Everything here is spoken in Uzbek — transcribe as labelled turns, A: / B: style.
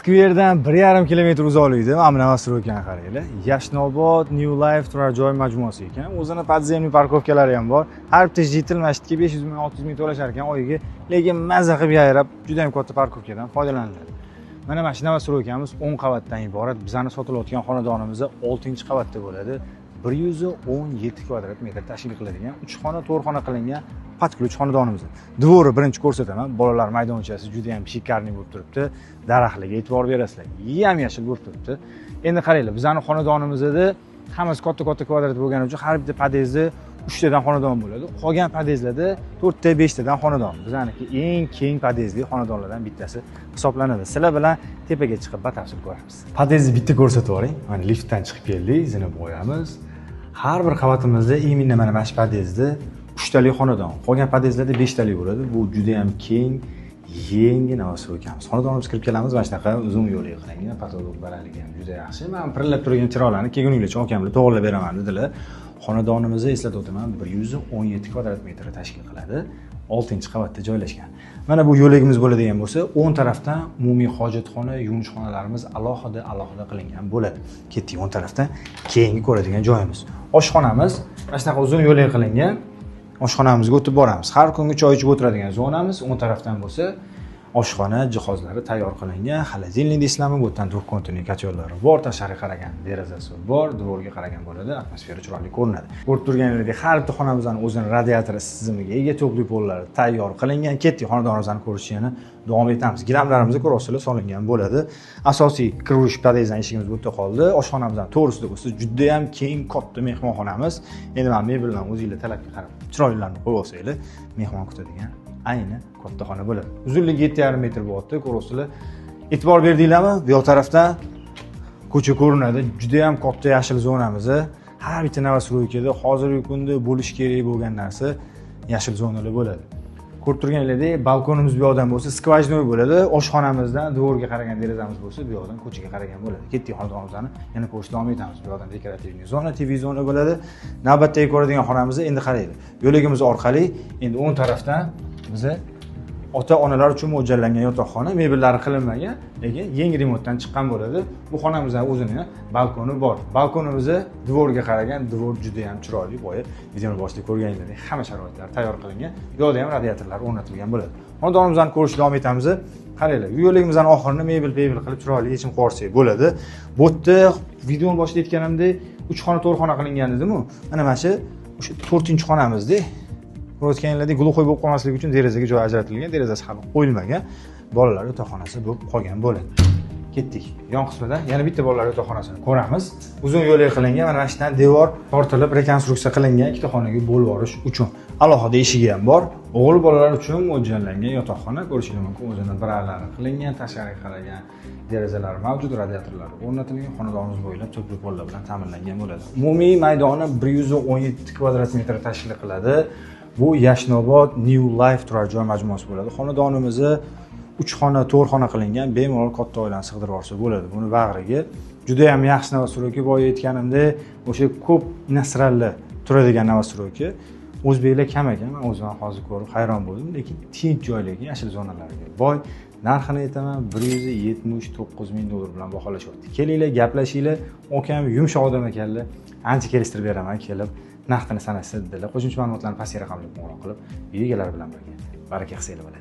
A: Skverdan 1,5 kilometr uzoqlikda mana bu новостройка ni qaranglar. Yashnobod New Life turar joy majmuasi ekan. O'zini подземный парковка lari ham bor. Har bitta житель masjidga 500 ming, 600 ming to'lashar ekan oyiga, lekin maza qilib yayrab, juda ham katta парковка dan foydalaniladi. Mana shu новостройка miz 10 qavatdan iborat. Bizani sotilayotgan xonadonimiz 6-qavatda bo'ladi. 117 kvadrat metr tashkil qiladigan 3 xona, 4 xona qilingan под ключ xonadonimiz. Двор i birinchi ko'rsataman. Bolalar maydonchasi juda ham шикарный bo'lib turibdi. Daraxtlarga e'tibor berasizlar. Yam-yashil bo'lib turibdi. Endi qaranglar, bizani xonadonimizda hammasi katta-katta kvadrat bo'lgani uchun har bitta podyezdda 3 tadan xonadon bo'ladi. Qolgan podyezdlarda 4 ta, 5 tadan xonadon. Bizaniki eng keng podyezdli xonadonlardan bittasi hisoblanadi. Sizlar bilan tepaga chiqib batafsil ko'ramiz. Podyezdni bitta ko'rsatib yuboring. Mana liftdan chiqib keldik, zina bo'yamiz. Har bir qavatimizda именно mana shu podyezdda 3 tali xonadon, qolgan podyezdlarda 5 tali bo'ladi. Bu juda ham keng, yangi новостройка miz. Xonadonimizga kirib kelamiz, mana shunaqa uzun yo'lga qilingan, потолок balandligi ham juda yaxshi. Mana pirillab turgan chiroqlarni kelguninglarcha akamlar to'g'rilab beraman dedilar. Xonadonimizni eslatib o'taman, 117 kvadrat metr tashkil qiladi. 6-qavatda joylashgan. Mana bu yo'lagimiz bo'ladigan bo'lsa, o'ng tarafdan umumiy hojatxona, yuvinish xonalarimiz alohida qilingan bo'ladi. Ketdik o'ng tarafdan keyingi ko'radigan joyimiz. Oshxonamiz mana shunaqa uzun yo'lak qilingan. Oshxonamizga o'tib boramiz. Har kungi choy ichib o'tiradigan zonamiz, o'ng tarafdan bo'lsa oshxona jihozlari tayyor qilingan. Холодильник deysizlarmi, bu yerdan двухконтурный котёл lari bor, tashqariga qaragan derazasi bor, двор ga qaragan bo'ladi, atmosfera chiroyli ko'rinadi. Ko'rib turganingizdek, har bitta xonamizning o'zini radiator tizimiga ega, тёплый пол lari tayyor qilingan. Ketdik xonadonimizni ko'rishni yana davom etamiz. Gilamlarimizni ko'ryapsizlar, solingan bo'ladi. Asosiy kirish podyezddan eshigimiz bu yerda qoldi. Oshxonamizning to'g'risida bo'lsa, juda ham keng, katta mehmonxonamiz. Endi mana mebellarni o'zingizlar talabga qarab chiroylilarini qo'yib olsanglar, mehmon kutadigan ayni katta xona bo'ladi. Uzunligi 7,5 metr bo'lyapti, ko'ryapsizlar. E'tibor berdinglarmi? Bu yoq tarafdan ko'cha ko'rinadi. Juda ham katta yashil zonamiz. Har bitta новостройка da hozirgi kunda bo'lishi kerak bo'lgan narsa yashil zonalar bo'ladi. Ko'rib turganingizdek, balkonimiz bu yoqdan bo'lsa сквозной bo'ladi. Oshxonamizdan двор ga qaragan derazamiz bo'lsa, bu yoqdan ko'chaga qaragan bo'ladi. Ketdik xonadonimizni yana ko'rishni davom etamiz. Bu yoqdan декоративный zona, TV zona bo'ladi. Navbatdagi ko'radigan xonamizni endi qaraylik. Yo'lagimiz orqali endi o'ng tarafdan biza ota-onalar uchun mo'ljallangan yotoqxona, mebellari qilinmagan, lekin yangi remontdan chiqqan bo'ladi. Bu xonamizning o'zini balkoni bor. Balkonimizni двор ga qaragan, двор juda ham chiroyli, boya videoni boshida ko'rganingizdek hamma sharoitlar tayyor qilingan. Bu yoqda ham radiatorlar o'rnatilgan bo'ladi. Xonadonimizni ko'rishni davom etamiz. Qaranglar, yo'lagimizning oxirini mebel qilib chiroyli yechim qo'ysak bo'ladi. Bu yerda videoni boshida aytganimdek 3 xona, 4 xona qilingan dedim-ku. Mana shu o'sha 4-xonamizda. Ko'rayotganingizdek глухой bo'lib qolmasligi uchun derazaga joy ajratilgan, derazasi hali qo'yilmagan. Bolalar yotoqxonasi bo'lib qolgan bo'ladi. Ketdik. Yon qismida yana bitta bolalar yotoqxonasini ko'ramiz. Uzun yo'lak qilingan, mana shu yerdan devor tortilib rekonstruksiya qilingan ikkita xonaga bo'lib borish uchun. Alohida eshigi ham bor. O'g'il bolalar uchun mo'ljallangan yotoqxona ko'rishingiz mumkin. O'zini biralari qilingan, tashqariga qaragan derazalar mavjud, radiatorlar o'rnatilgan, xonadonimiz bo'ylab тёплый пол lar bilan ta'minlangan bo'ladi. Umumiy maydoni 117 kvadrat metr tashkil qiladi. Bu Yashnobod New Life turar joy majmuasi bo'ladi. Xonadonimizni 3 xona, 4 xona qilingan, bemalol katta oilani sig'dirib olsa bo'ladi. Buni bag'riga juda ham yaxshi новостройка, boya aytganimdek, o'sha ko'p иностранный turadigan новостройка. O'zbeklar kam ekan, men o'zim ham hozir ko'rib hayron bo'ldim, lekin tinch joylarga, yashil zonalarga boy. Narxini aytaman, 179 ming dollar bilan baholashyapti. Kelinglar, gaplashinglar, akam yumshoq odam ekanlar, ancha kelishtirib beraman, kelib naqdini sanashsa dedilar. Qo'shimcha ma'lumotlarni pastki raqamga qo'ng'iroq qilib, uy egalari bilan birga baraka qilsanglar bo'ladi.